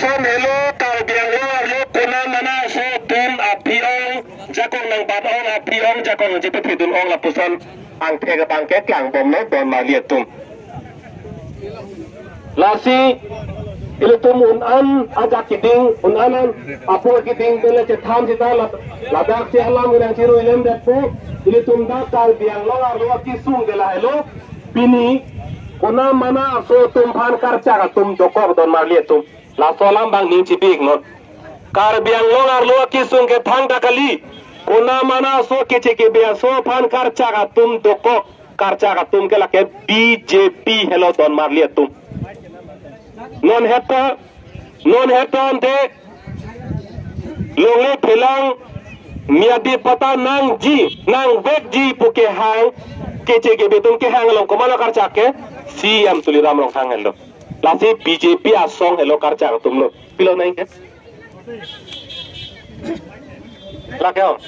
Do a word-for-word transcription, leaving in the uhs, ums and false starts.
Lason helo Karbi Anglong arlo konamana aso atum aphi-ong jakong nangbat-ong, aphi-ong jakong nangchepapidun-ong lapuson angthek abang ke klangbomlo don marli atum. Lasi ilitum un-an ajak keding, un-an an apor keding pen le chethan sita la-, ladaksi alam nangchiru-i lemdetpo. Ilitum dak Karbi Anglong arlo akesung ke lahelo. Pini konamana aso atum aphan karchak atum dokok don marli atum. Laso alam abang ning chibi-iknon. Karbi Anglong arlo akesung ke thangta kali. Konamana aso keche kebe aso aphan karchak atum dokok. Karchak atum ke lake B J P helo don marli atum. Non heta, non heta ante longle phelang miadi pata nangji, nangvekji pu kehang, keche kebe atum kehang along komatlo karchak ke, C M Tuliram Ronghang helo. Lasi B J P asong helo karchak atumlo. Pilo nang ke? Lake o.